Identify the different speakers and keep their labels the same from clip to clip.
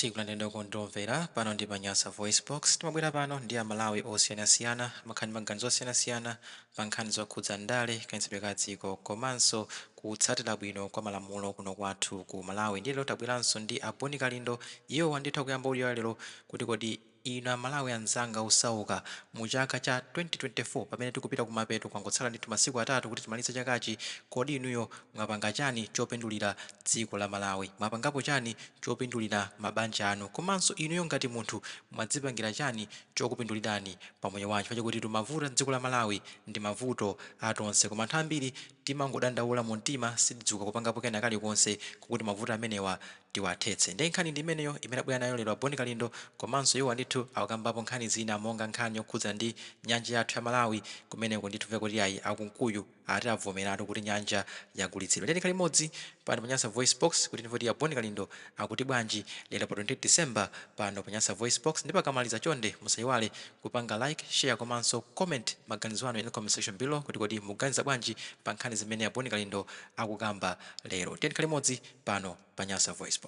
Speaker 1: Tikulandireni okondedwa omvera pano ndi pa Nyasa VoiceBox. Timabwera pano ndi Amalawi osiyanasiyana, amakhala ndi maganizo osiyanasiyana pa nkhani zokhudza ndale, kayendetsedwe ka dziko komanso kutsatira bwino kwa malamulo kuno kwathu ku Malawi. Ndiye lero tabweranso ndi a Bon Kalindo. Iwowa ndithu akuyamba audio ya lero kuti kodi Inu a Malawi anzanga osauka, mu chaka cha 2024 pamene tikupita kumapeto kwangotsala ndithu masiku atatu kuti timalize chakachi, kodi inuyo mwapanga chani chopindulira dziko la Malawi? Mwapangapo chani chopindulira mabanja anu? Komanso inuyo ngati munthu mwadzipangira chani chokupindulirani pa moyo wanu? Chifukwa chokutitu mavuto a dziko la Malawi ndi mavuto a tonse koma anthu ambiri timangodandaula mumtima sitidzuka kupangapo kena kalikonse kuti mavuto amenewa tiwathetse. Ndiye nkhani ndi imeneyo imene abwera nayo lero a Bon Kalindo komanso iwowa ndithu akukambapo nkhani zina monga nkhani yokhudzana ndi nyanja yathu ya Malawi kumeneko ndithu timve kuti ayi a Kunkuyu ati avomeratu kuti nyanja yagulitsidwa. Ndiye tikhale limodzi pano pa Nyasa VoiceBox kuti timve kuti a Bon Kalindo akuti bwanji lero pa 28 December pano pa Nyasa VoiceBox ndipo akamaliza chonde musaiwale kupanga like, share komanso comment maganizo anu in the comment section below kuti kodi mukuganiza bwanji pa nkhani zimene a Bon Kalindo akukamba lero. Tiyeni tikhale limodzi pano pa Nyasa VoiceBox.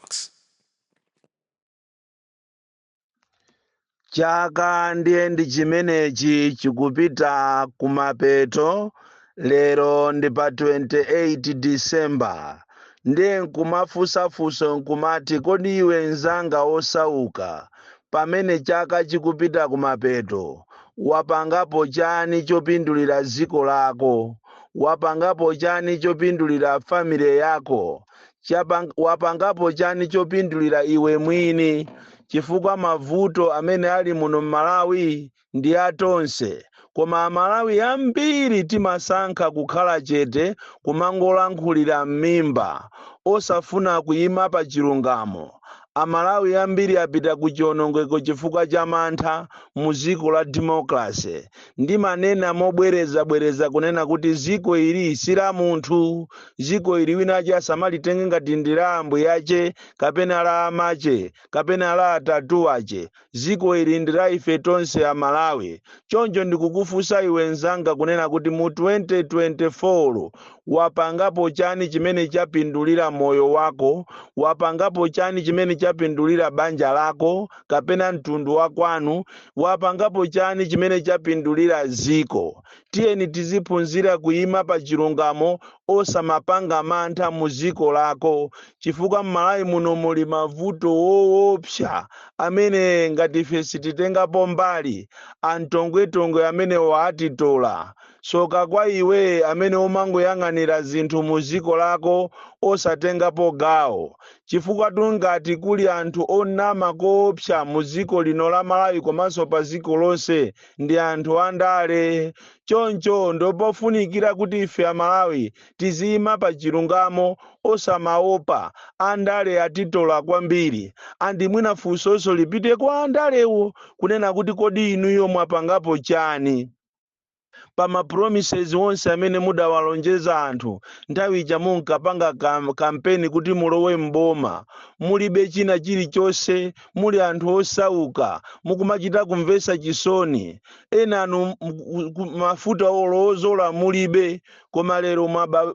Speaker 2: Chaka ndiye ndi chimenechi chikupita kumapeto, lero ndi pa 28 December. Ndiye nkumafunsa funso nkumati, kodi iwe mnzanga wosauka, pamene chaka chikupita kumapeto, wapangapo chani chopindulira dziko lako? Wapangapo chani chopindulira family yako? Wapangapo chani chopindulira iwe mwini? Chifukwa mavuto amene ali muno m'Malawi ndi a tonse. Koma Amalawi ambiri timasankha kukhala chete kumangolankhulira m'mimba osafuna kuyima pa chilungamo. Amalawi ambiri apita ku chionongeko chifukwa cha mantha mu dziko la democracy. Ndimanena mobwerezabwereza kunena kuti dziko ili si la munthu. Dziko ili wina ache asamalitenge ngati ndi la ambuyache kapena la amache kapena la atatu ache. Dziko ili ndi la ife tonse Amalawi. Choncho ndikukufunsa iwe mnzanga kunena kuti mu 2024 wapangapo chani chimene chapindulira moyo wako? Wapangapo chani chimene chapindulira banja lako kapena mtundu wa kwanu? Wapangapo chani chimene chapindulira dziko? Tiyeni tiziphunzira kuyima pa chilungamo osamapanga mantha mu dziko lako chifukwa m'Malawi muno muli mavuto woopsa amene ngati ife sititengapo mbali amtongwetongwe amenewo atitola. Tsoka kwa iwe amene umangoyang'anira zinthu mu dziko lako osatengapo gawo. Chifukwatu ngati kuli anthu onama koopsa mu dziko lino la Malawi komanso pa dziko lonse ndi anthu andale. Choncho ndopofunikira kuti ife Amalawi tiziyima pa chilungamo osamaopa. Andale atitola kwambiri. And mwina funsonso lipite kwa andalewo kunena kuti kodi inuyo mwapangapo chani pa ma promises onse amene mudawalonjeza anthu nthawi ija munkapanga kampeni kuti mulowe mboma, mulibe china chilichonse, muli anthu osauka, mukumachita kumvetsa chisoni, enanu mafuta olo ozola mulibe, koma lero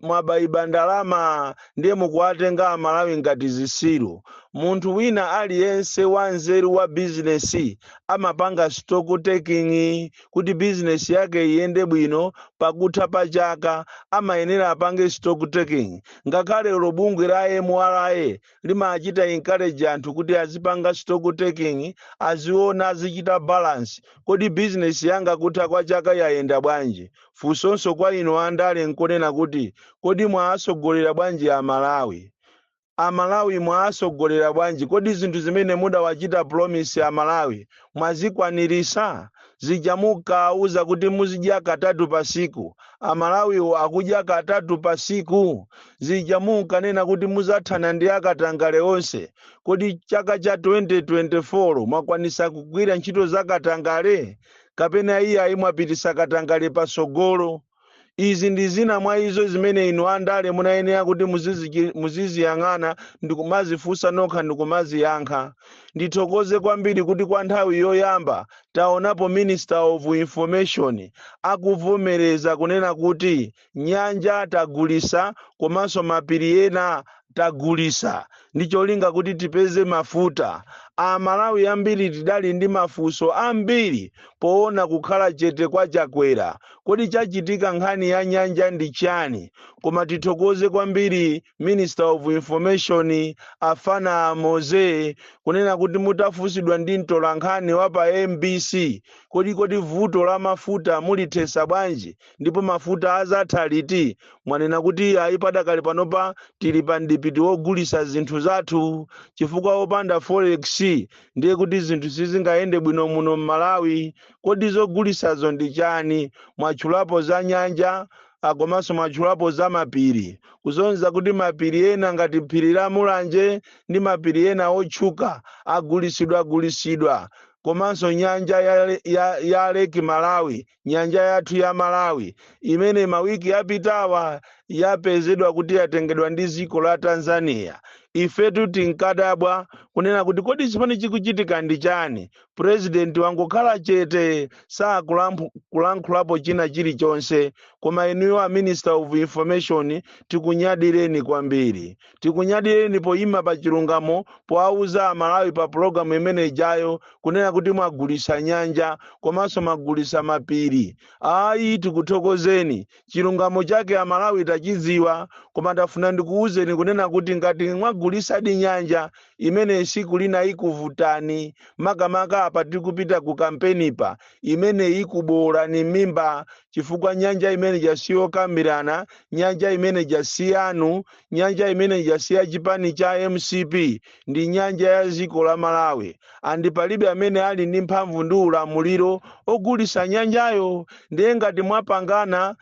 Speaker 2: mwabayiba ndalama ndiye mukuwatenga Amalawi ngati zisilu. Munthu wina aliyense wanzeru wa bizinesi amapanga stock taking kuti bizinesi yake iyende bwino. Pakutha pa chaka amayenera apange stock taking. Ngakhale olo bungwe la MRA limachita encourage anthu kuti azipanga stock taking, aziona, azichita balance, kodi bizinesi yanga kutha kwa chaka yayenda bwanji? Funsonso kwa inu andale nkunena kuti kodi mwaasogolera bwanji Amalawi? Amalawi mwaasogolera bwanji? Kodi zinthu zimene mudawachita promise Amalawi mwazikwanirisa? Zija mukauza kuti muzidya katatu pasiku, Amalawiwo akudya katatu pasiku? Zija munkanena kuti muzathana ndi akatangale onse, kodi chaka cha 2024 mwakwanisa kugwira ntchito za katangale kapena iyayi mwapitisa katangale pasogolo? Izi ndi zina mwa izo zimene inu andale munayenera kuti muziziyang'ana ndikumazifunsa nokha ndikumaziyankha. Ndithokoze kwambiri kuti kwa nthawi yoyamba taonapo Minister of Information akuvomereza kunena kuti nyanja tagulisa komanso mapiri ena tagulisa. Ndi cholinga kuti tipeze mafuta. Amalawi ambiri tidali ndi mafunso ambiri poona kukhala chete kwa Chakwera. Kodi chachitika nkhani ya nyanja ndi chani? Koma tithokoze kwambiri Minister of Information, Afana Moze, kunena kuti mutafunsidwa ndi mtolankhani wa pa MBC, kodi vuto la mafuta mulithesa bwanji ndipo mafuta azatha liti, mwanena kuti ayi, padakali panopa tili pa mdipiti wogulisa zinthu zathu, chifukwa wopanda forex ndiye kuti zinthu sizingayende bwino muno m'Malawi. Kodi zogulisazo ndi chani? Mwatchulapo za nyanja, komanso mwatchulapo za mapiri, kusonyeza kuti mapiri ena ngati phiri la Mulanje ndi mapiri ena otchuka agulisidwa agulisidwa, komanso nyanja ya Lake Malawi, nyanja yathu ya Malawi imene mawiki apitawa yapezedwa kuti yatengedwa ndi dziko la Tanzania. Ifetu tinkadabwa kunena kuti kodi chimene chikuchitika ndi chani? Purezidenti wangokhala chete, sakulankhulapo china chilichonse. Koma inuyo a Minister of Information, tikunyadireni kwambiri, tikunyadireni poyima pa chilungamo, powauza Amalawi pa pulogalamu imene ijayo kunena kuti mwagulisa nyanja komanso mwagulisa mapiri. Ayi, tikuthokozeni, chilungamo chake Amalawi tachidziwa. Koma ndafuna ndikuwuzeni kunena kuti ngati mwagulisadi nyanja imene, siku lina ikuvutani, makamaka apa tikupita ku kampenipa, imene ikuboolani mimba, chifukwa nyanja imene jasiyokambirana, nyanja imene jasiyanu, nyanja imene jasiya chipani cha MCP, ndi nyanja ya dziko la Malawi, and palibe amene ali ndi mphamvu ndi ulamuliro ogulisa nyanjayo. Ndiye ngati mwapangana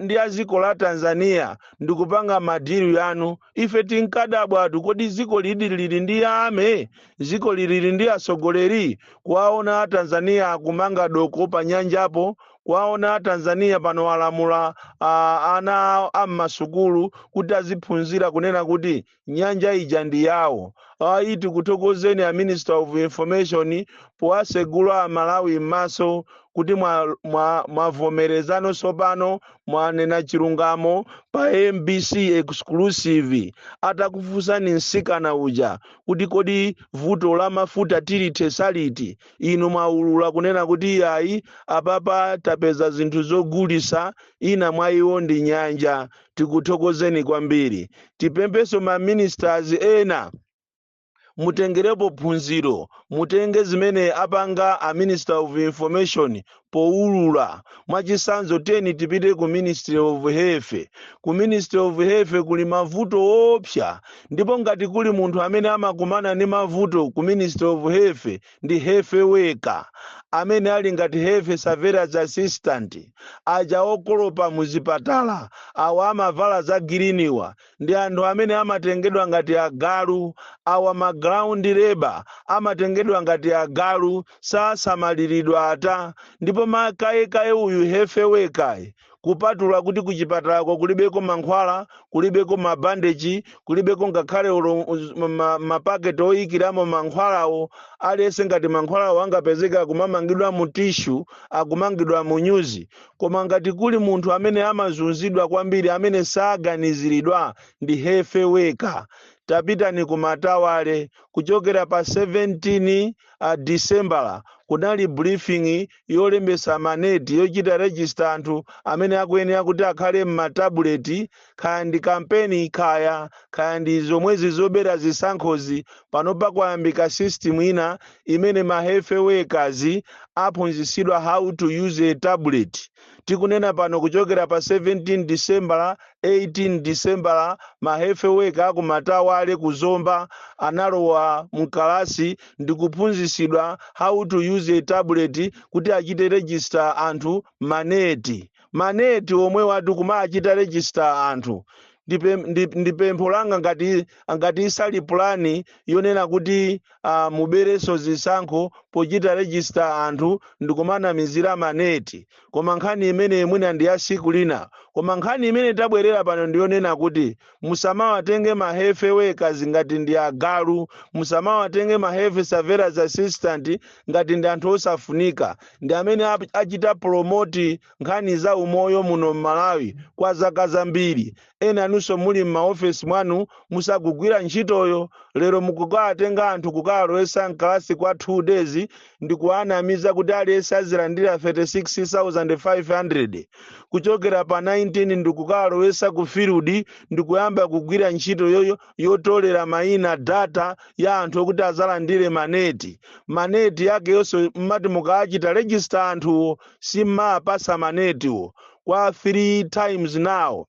Speaker 2: ndi a dziko la Tanzania ndikupanga ma deal yanu, ife tinkadabwatu, kodi dziko lili lili ndi ame, dziko lili ndi atsogoleri? Kuwaona a Tanzania akumanga doko pa nyanjapo, kuwaona a Tanzania pano alamula ana a mmasukulu kuti aziphunzira kunena kuti nyanja ija ndi yawo. Ayi, tikuthokozeni a Minister of Information powasegula Amalawi m'maso kuti mwavomerezano tsopano, mwanena chilungamo pa MBC exclusive atakufunsani mtsikana uja kuti kodi vuto la mafuta tilithesa liti, inu mwaulula kunena kuti ayi, apapa tapeza zinthu zogulisa, ina mwa iwo ndi nyanja. Tikuthokozeni kwambiri. Tipempeso ma ministers ena, mutengerepo phunziro, mutenge zimene apanga a Minister of Information powulula. Mwachitsanzo, teni tipite ku Ministry of Health. Ku Ministry of Health kuli mavuto opsa, ndipo ngati kuli munthu amene amakumana ndi mavuto ku Ministry of Health ndi health worker amene ali ngati health surveillance assistant aja okolopa muzipatala, awa amavala za green wa, ndi anthu amene amatengedwa ngati agalu. Awa ma ground labor amatengedwa ngati agalu, sasamaliridwa ata. Ndipo makayekaye uyu health worker, kupatula kuti kuchipatalako kulibeko mankhwala, kulibeko mabandeji, kulibeko ngakhale ulo mapaketi oyikiramo mankhwalawo, aliyense ngati mankhwalawo angapezeka akumamangidwa mu tissue, akumangidwa mu nyuzi. Koma ngati kuli munthu amene amazunzidwa kwambiri, amene saganiziridwa, ndi health worker. Tapitani ku Matawale, kuchokera pa 17 December kunali briefing yolembesa maneti, yochita register anthu amene akuyenera kuti akhale m'ma tablet, kaya ndi kampeni, kaya ndi zomwezi zobera zisankhozi. Panopa kwayambika system ina imene ma health workers aphunzitsidwa how to use a tablet. Tikunena pano, kuchokera pa 17 December, 18 December, ma health worker aku Matawale kuzomba analowa mkalasi ndi kuphunzitsidwa how to use a tablet kuti achite register anthu maneti, maneti omwe watu kumachita register anthu. Ndi pempho langa, ngati isali pulani yonena kuti mubereso zisankho pochita register anthu ndikumanamizira maneti. Koma nkhani imene mwina ndi ya siku lina. Koma nkhani imene tabwerera pano ndiyonena kuti musamawatenge ma health workers ngati ndi agalu, musamawatenge ma health surveillance assistant ngati ndi anthu osafunika. Ndi amene achita promote nkhani za umoyo muno m'Malawi kwa zaka zambiri. Ena Nanunso muli m'maofesi mwanu musakugwira ntchitoyo. Lero mukukawatenga anthu kukalowesa mkalasi kwa 2 days ndikuwanamiza kuti aliyense azilandira 36,500 kuchokera pa 19, ndikukalowesa ku field ndikuyamba kugwira ntchito yoyo yotolera mayina, data ya anthu okuti azalandire maneti. Maneti yake yonso mmati mukachita register anthuwo, simmapasa manetiwo kwa 3 times now,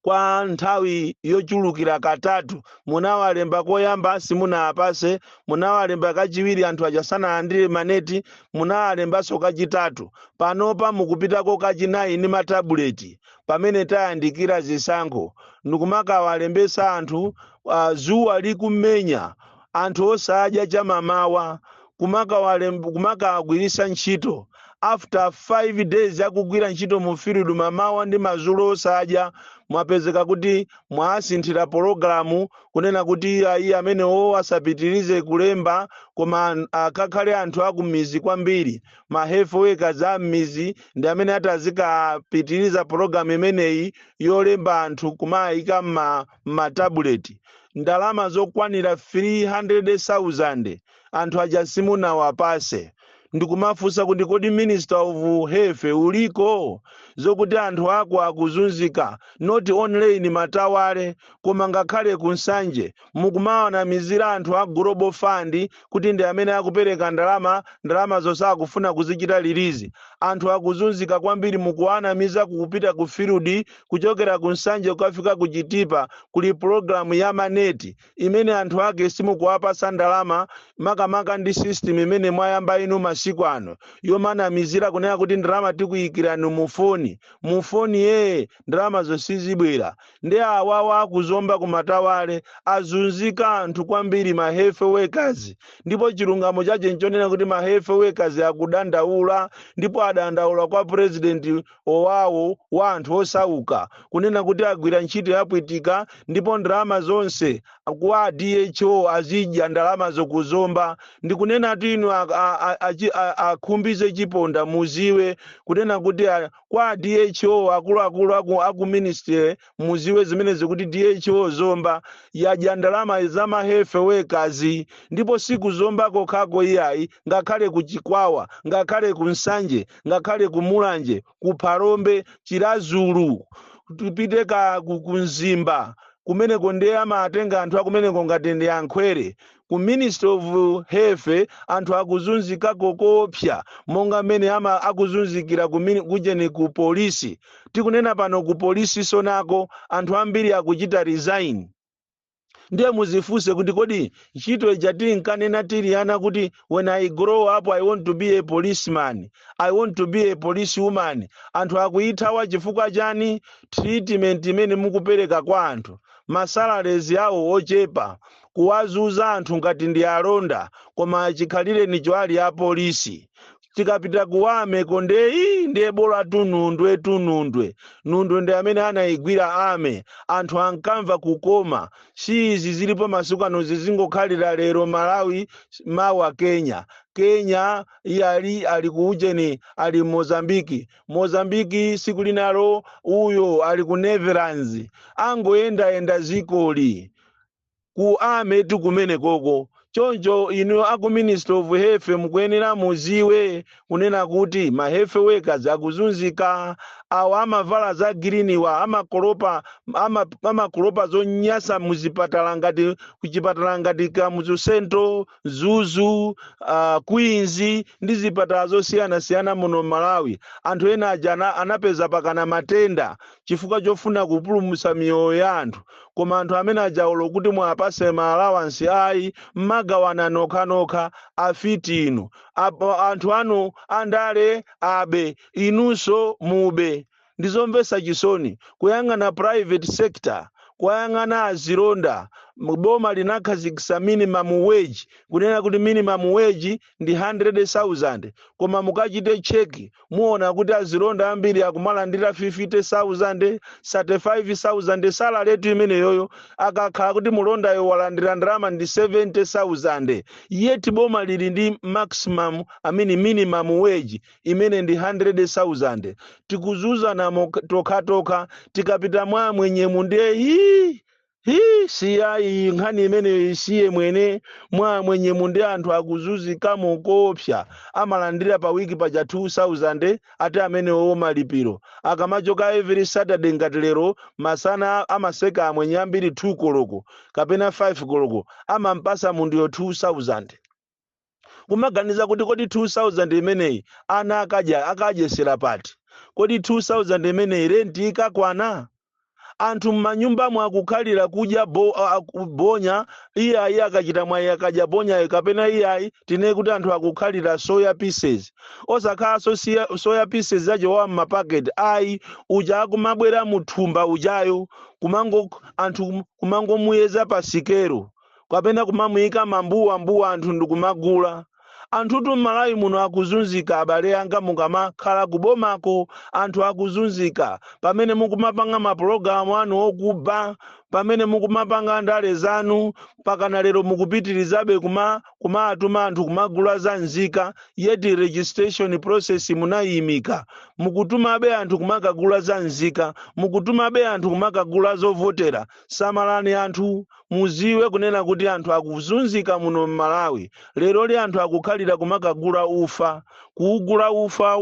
Speaker 2: kwa nthawi yochulukira katatu. Munawalemba koyamba, simunawapase. Munawalemba kachiwiri, anthu aja sanalandire maneti. Munawalembanso kachitatu. Panopa mukupitako kachinayi ndi matabuleti pamene tayandikira zisankho, ndikumakawalembesa anthu zuwa likumenya, anthu osadya chamamawa, kumakawagwirisa ntchito after 5 days akugwira ntchito mu field mamawa ndi madzulo osadya. Mwapezeka kuti mwasinthira pologalamu kunena kuti ayi, amenewo asapitirize kulemba, koma akakhale anthu akumizi kwambiri, ma health workers a m'mizi ndi amene atazikapitiriza pologalamu imeneyi yolemba anthu kumayika m'matabuleti. Ndalama zokwanira 300,000 anthu aja simunawapase. Ndikumafunsa kuti kodi Minister of Health uliko zokuti anthu ako akuzunzika, not only in Matawale koma ngakhale ku Nsanje? Mukumawanamizira anthu a Global Fund kuti ndi amene akupereka ndalama, ndalama zonse akufuna kuzichita release. Anthu akuzunzika kwambiri. Mukuwanamiza kupita ku field kuchokera ku Nsanje kukafika ku Chitipa, kuli pologalamu ya maneti imene anthu ake simukuwapasa ndalama, makamaka ndi system imene mwayamba inu masiku ano yomanamizira kunena kuti ndalama tikuyikirani mu foni, mu foni yeye, ndalama zosizibwera. Ndi awawa akuzomba kumatawale azunzika anthu kwambiri, ma health workers. Ndipo chilungamo chache nchonena kuti ma health workers akudandaula, ndipo adandaula kwa president wawo wa anthu osauka kunena kuti agwira ntchito yapwitika, ndipo ndalama zonse kwa DHO azidya ndalama zokuzomba. Ndikunena tu inu akhumbize chiponda, muziwe kunena kuti kwa DHO, akuluakulu aku ministry, muziwe zimene zikuti DHO Zomba yadya ndalama za ma health workers. Ndipo sikuzomba kokhako iyayi, ngakhale ku Chikwawa, ngakhale ku Nsanje, ngakhale ku Mulanje, ku Phalombe, Chiradzulu, tipite ka ku Mzimba kumeneko, ndiye amatenga anthu akumeneko ngati ndi ankhwere. Ku Ministry of Health anthu akuzunzikako koopsa, monga mmene ama akuzunzikira kujeni ku polisi. Tikunena pano ku polisi sonako anthu ambiri akuchita resign. Ndiye muzifunse kuti kodi ntchito ija tinkanena tili ana kuti, "When I grow up I want to be a policeman, I want to be a policewoman," anthu akuyithawa chifukwa chani? Treatment imene mukupereka kwa anthu, ma salaries awo ochepa, kuwazuza anthu ngati ndi alonda, koma chikhalirenicho ali apolisi. Tikapita kuwame kondeyi ndiye bola tunundwe, tunundwe, nundwe ndi amene anayigwira ame, anthu ankamva kukoma. Si izi zilipo masiku ano, zizingokhalira lero Malawi, mawa Kenya, Kenya ali ali kuujeni, ali Mozambiki, Mozambiki siku linalo uyo ali ku Netherlands, angoyendayenda zikoli ku ame tu kumene koko. Choncho inu aku Ministry of Health mukuyenera muziwe kunena kuti ma health workers akuzunzika. Awa amavala za green wa amakolopa, amakolopa zonyasa muzipatala, ngati kuchipatala ngati Kamuzu Central, Mzuzu, Queens ndi zipatala zosiyanasiyana muno Malawi. Anthu ena aja anapeza pakana matenda chifukwa chofuna kupulumutsa miyoyo ya anthu, koma anthu amene ajaulo kuti mwapase ma allowance ayi, mmagawana nokhanokha. Afiti inu. Apo anthu anu andale abe, inunso mube. Ndizomvetsa chisoni kuyang'ana private sector, kuyang'ana azilonda. Boma linakhazikitsa minimum wage, kunena kuti minimum wage ndi 100,000, koma mukachite check muona kuti azilonda ambiri akumalandira 50,000, 35,000 salary yetu imeneyoyo. Akakhala kuti mulondayo walandira ndalama ndi 70,000, yet boma lili ndi maximum, I mean, minimum wage imene ndi 100,000. Tikuzuzana tokhatokha. Tikapita mwa mwenyemu ndiye hii hi, siya iyi nkhani imeneyo, isiye mwene. Mwa mwenyemu ndi anthu akuzunzika mukopsa. Amalandira pa wiki paja 2000, ati amenewo malipiro. Akamachoka every Saturday, ngati lero masana amaseka amwenye ambiri 2 koloko kapena 5 koloko, amampasa munthuyo 2000. Kumaganiza kuti kodi 2000 imeneyi ana akadya akadyesera pati? Kodi 2000 imeneyi renti ikakwana? Anthu m'manyumbamo akukhalira kudya bonya. Iyayi, akachita mwayi akadya bonyayo, kapena iyayi, tinene kuti anthu akukhalira soya pieces, osakhalanso soya pieces zachowa m'mapaketi ayi, uja akumabwera muthumba ujayo, kumango anthu kumangomuyeza pa sikelo kapena kumamuyika mambuwa mbuwa, anthu ndikumagula. Anthutu m'Malawi muno akuzunzika. Abale anga, mukamakhala kubomako, anthu akuzunzika pamene mukumapanga mapulogalamu anu okuba, pamene mukumapanga ndale zanu. Pakana lero mukupitirizabe kumatuma anthu kumagula za nzika, yet registration process munayimika. Mukutumabe anthu kumakagula za nzika, mukutumabe anthu kumakagula zovotera. Samalani anthu, muziwe kunena kuti anthu akuzunzika muno m'Malawi. Leroli anthu akukhalira kumakagula ufa, kuugula ufa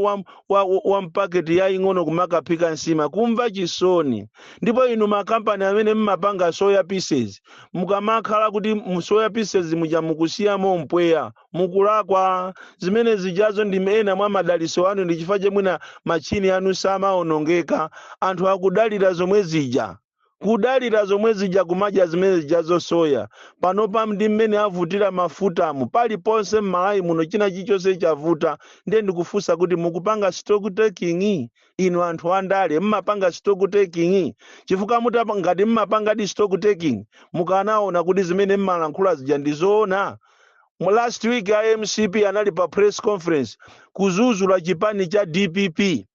Speaker 2: wa mpaketi yaying'ono kumakaphika nsima. Kumva chisoni. Ndipo inu makampani amene mmapanga soya pieces, mukamakhala kuti mu soya pieces muja mukusiyamo mpweya, mukulakwa. Zimene zijazo ndi ena mwa madaliso anu, ndi chifukwa chemwina machini anu samaonongeka. Anthu akudalira zomwe zija, kudalira zomwe zija, kumadya zimene zijazo, soya. Panopa ndi mmene avutira mafutamu, paliponse m'Malawi muno china chilichonse chavuta. Ndiye ndikufunsa kuti mukupanga stock taking? Inu anthu andale, mmapanga stock taking? Chifukwa ngati mmapangadi stock taking, mukanaona kuti zimene mmalankhula zija ndi zoona. Mu last week a MCP anali pa press conference kuzuzula chipani cha DPP,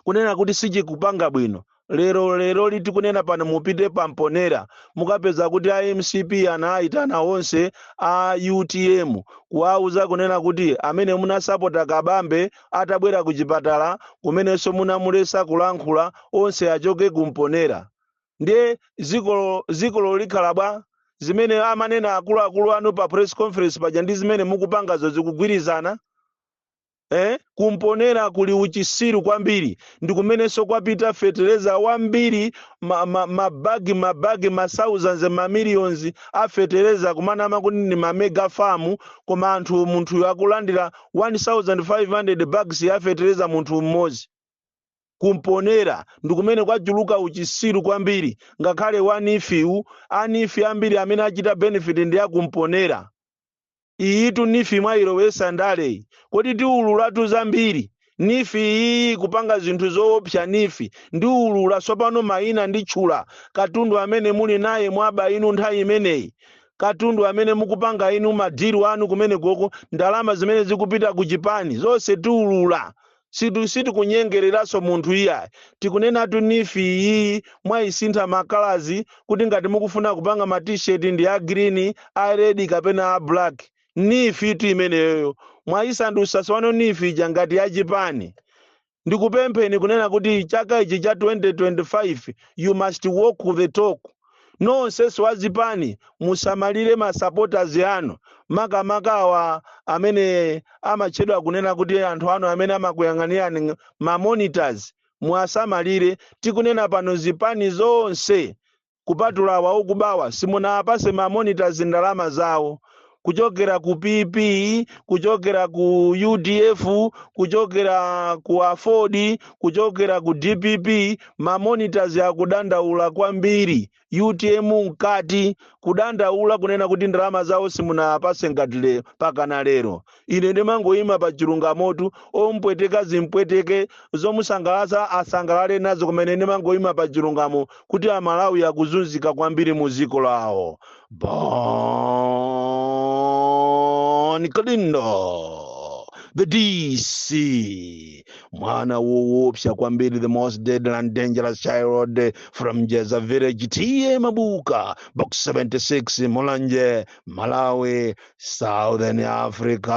Speaker 2: kunena kuti sichikupanga bwino. Lero lero liti kunena pano, mupite pamponera, mukapeza kuti a MCP anayitana onse a UTM kuwauza kunena kuti amene munasapota Kabambe atabwera ku chipatala kumenenso munamulesa kulankhula, onse achoke kumponera. Ndiye zikolo likhala bwa? Zimene amanena akuluakulu anu pa press conference paja ndi zimene mukupangazo zikugwirizana? Eh? Kumponera kuli uchisiru kwambiri, ndi kumenenso kwapita fetereza wambiri, mabagi mabagi, ma thousands, ma millions a fetereza, kumanama kuti ndi ma mega farm, koma anthu munthuyo akulandira 1500 bags ya fetereza munthu mmodzi. Kumponera ndi kumene kwachuluka uchisiru kwambiri. Ngakhale wa NEEF-wu, a NEEF ambiri amene achita benefit ndi akumponera. Iyitu NEEF mwayilowesa ndaleyi. Kodi tiululatu zambiri. NEEF iyi kupanga zinthu zoopsa. NEEF ndiulula tsopano mayina, nditchula katundu amene muli naye mwaba inu nthawi imeneyi, katundu amene mukupanga inu, ma deal anu kumene koko, ndalama zimene zikupita ku chipani, zonse tiulula. Sitikunyengereranso munthu iyayi. Tikunenatu NEEF iyi mwayisintha ma colours, kuti ngati mukufuna kupanga ma T-shirt ndi a green, a red kapena a black. NEEF itu imeneyoyo mwayisandusa tsopano NEEF ija ngati yachipani. Ndikupempheni kunena kuti chaka ichi cha 2025 you must walk the talk. Nonsenso wazipani, musamalire ma supporters anu, makamaka awa amene amatchedwa kunena kuti anthu anu amene amakuyang'anirani, ma monitors, muwasamalire. Tikunena pano zipani zonse kupatula awa okubawa simunawapase ma monitors ndalama zawo. Kuchokera ku PP, kuchokera ku UDF, kuchokera ku AFORD, kuchokera ku DPP, ma monitors akudandaula kwambiri. UTM mkati, kudandaula kunena kuti ndalama zawo simunapase ngati pakana lero. Ine ndimangoyima pa chilungamotu. Ompweteka zimpweteke, zomusangalatsa asangalale nazo, kumene ndimangoyima pa chilungamo kuti Amalawi akuzunzika kwambiri mu dziko lawo. Bon Kalindo, the DC, mwana woopsa kwambiri, the most deadly and dangerous child from Jeza Village, T/A Mabuka, Box 76, Mulanje, Malawi, Southern Africa.